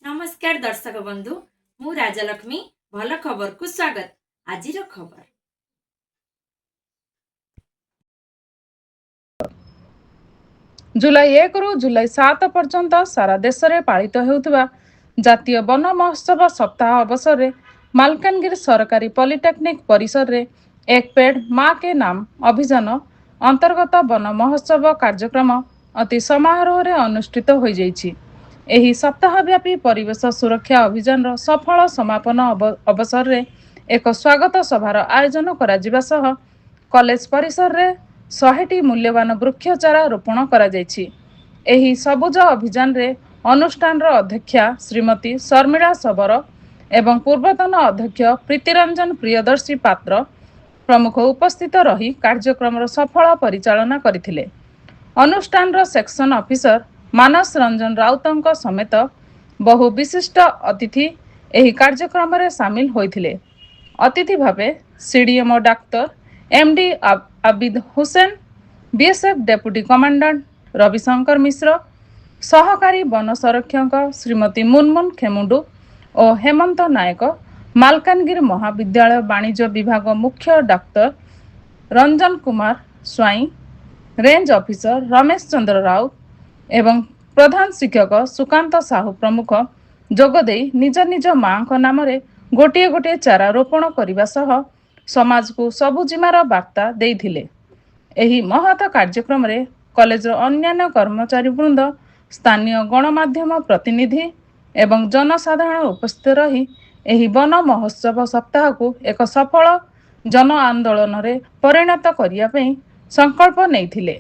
ନମସ୍କାର ଦର୍ଶକ ବନ୍ଧୁ, ମୁଁ ରାଜଲକ୍ଷ୍ମୀ, ଭଲ ଖବରକୁ ସ୍ୱାଗତ। ଆଜିର ଖବର। ଜୁଲାଇ 1ରୁ ଜୁଲାଇ 7 ପର୍ଯ୍ୟନ୍ତ ସାରା ଦେଶରେ ପାଳିତ ହେଉଥିବା ଜାତୀୟ ବନ ମହୋତ୍ସବ ସପ୍ତାହ ଅବସରରେ ମାଲକାନଗିରି ସରକାରୀ ପଲିଟେକ୍ନିକ୍ ପରିସରରେ ଏକ ପେଡ୍ ମା କେ ନାମ ଅଭିଯାନ ଅନ୍ତର୍ଗତ ବନ ମହୋତ୍ସବ କାର୍ଯ୍ୟକ୍ରମ ଅତି ସମାରୋହରେ ଅନୁଷ୍ଠିତ ହୋଇଯାଇଛି। ଏହି ସପ୍ତାହବ୍ୟାପୀ ପରିବେଶ ସୁରକ୍ଷା ଅଭିଯାନର ସଫଳ ସମାପନ ଅବସରରେ ଏକ ସ୍ୱାଗତ ସଭାର ଆୟୋଜନ କରାଯିବା ସହ କଲେଜ ପରିସରରେ 100ଟି ମୂଲ୍ୟବାନ ବୃକ୍ଷ ଚାରା ରୋପଣ କରାଯାଇଛି। ଏହି ସବୁଜ ଅଭିଯାନରେ ଅନୁଷ୍ଠାନର ଅଧ୍ୟକ୍ଷା ଶ୍ରୀମତୀ ଶର୍ମିଳା ଶବର ଏବଂ ପୂର୍ବତନ ଅଧ୍ୟକ୍ଷ ପ୍ରୀତିରଞ୍ଜନ ପ୍ରିୟଦର୍ଶୀ ପାତ୍ର ପ୍ରମୁଖ ଉପସ୍ଥିତ ରହି କାର୍ଯ୍ୟକ୍ରମର ସଫଳ ପରିଚାଳନା କରିଥିଲେ। ଅନୁଷ୍ଠାନର ସେକ୍ସନ ଅଫିସର ମାନସ ରଞ୍ଜନ ରାଉତଙ୍କ ସମେତ ବହୁ ବିଶିଷ୍ଟ ଅତିଥି ଏହି କାର୍ଯ୍ୟକ୍ରମରେ ସାମିଲ ହୋଇଥିଲେ। ଅତିଥି ଭାବେ ସିଡିଏମ୍ଓ ଡାକ୍ତର MD Abid Hussain, BSF deputy commandant Ravishankar Mishra, ସହକାରୀ ବନ ସଂରକ୍ଷକ ଶ୍ରୀମତୀ ମୁନମୁନ ଖେମୁଣ୍ଡୁ ଓ ହେମନ୍ତ ନାୟକ, ମାଲକାନଗିରି ମହାବିଦ୍ୟାଳୟ ବାଣିଜ୍ୟ ବିଭାଗ ମୁଖ୍ୟ ଡାକ୍ତର ରଞ୍ଜନ କୁମାର ସ୍ୱାଇଁ, ରେଞ୍ଜ ଅଫିସର ରମେଶ ଚନ୍ଦ୍ର ରାଉତ ଏବଂ ପ୍ରଧାନ ଶିକ୍ଷକ ସୁକାନ୍ତ ସାହୁ ପ୍ରମୁଖ ଯୋଗଦେଇ ନିଜ ନିଜ ମାଙ୍କ ନାମରେ ଗୋଟିଏ ଗୋଟିଏ ଚାରା ରୋପଣ କରିବା ସହ ସମାଜକୁ ସବୁଜିମାର ବାର୍ତ୍ତା ଦେଇଥିଲେ। ଏହି ମହତ କାର୍ଯ୍ୟକ୍ରମରେ କଲେଜର ଅନ୍ୟାନ୍ୟ କର୍ମଚାରୀବୃନ୍ଦ, ସ୍ଥାନୀୟ ଗଣମାଧ୍ୟମ ପ୍ରତିନିଧି ଏବଂ ଜନସାଧାରଣ ଉପସ୍ଥିତ ରହି ଏହି ବନ ମହୋତ୍ସବ ସପ୍ତାହକୁ ଏକ ସଫଳ ଜନ ଆନ୍ଦୋଳନରେ ପରିଣତ କରିବା ପାଇଁ ସଂକଳ୍ପ ନେଇଥିଲେ।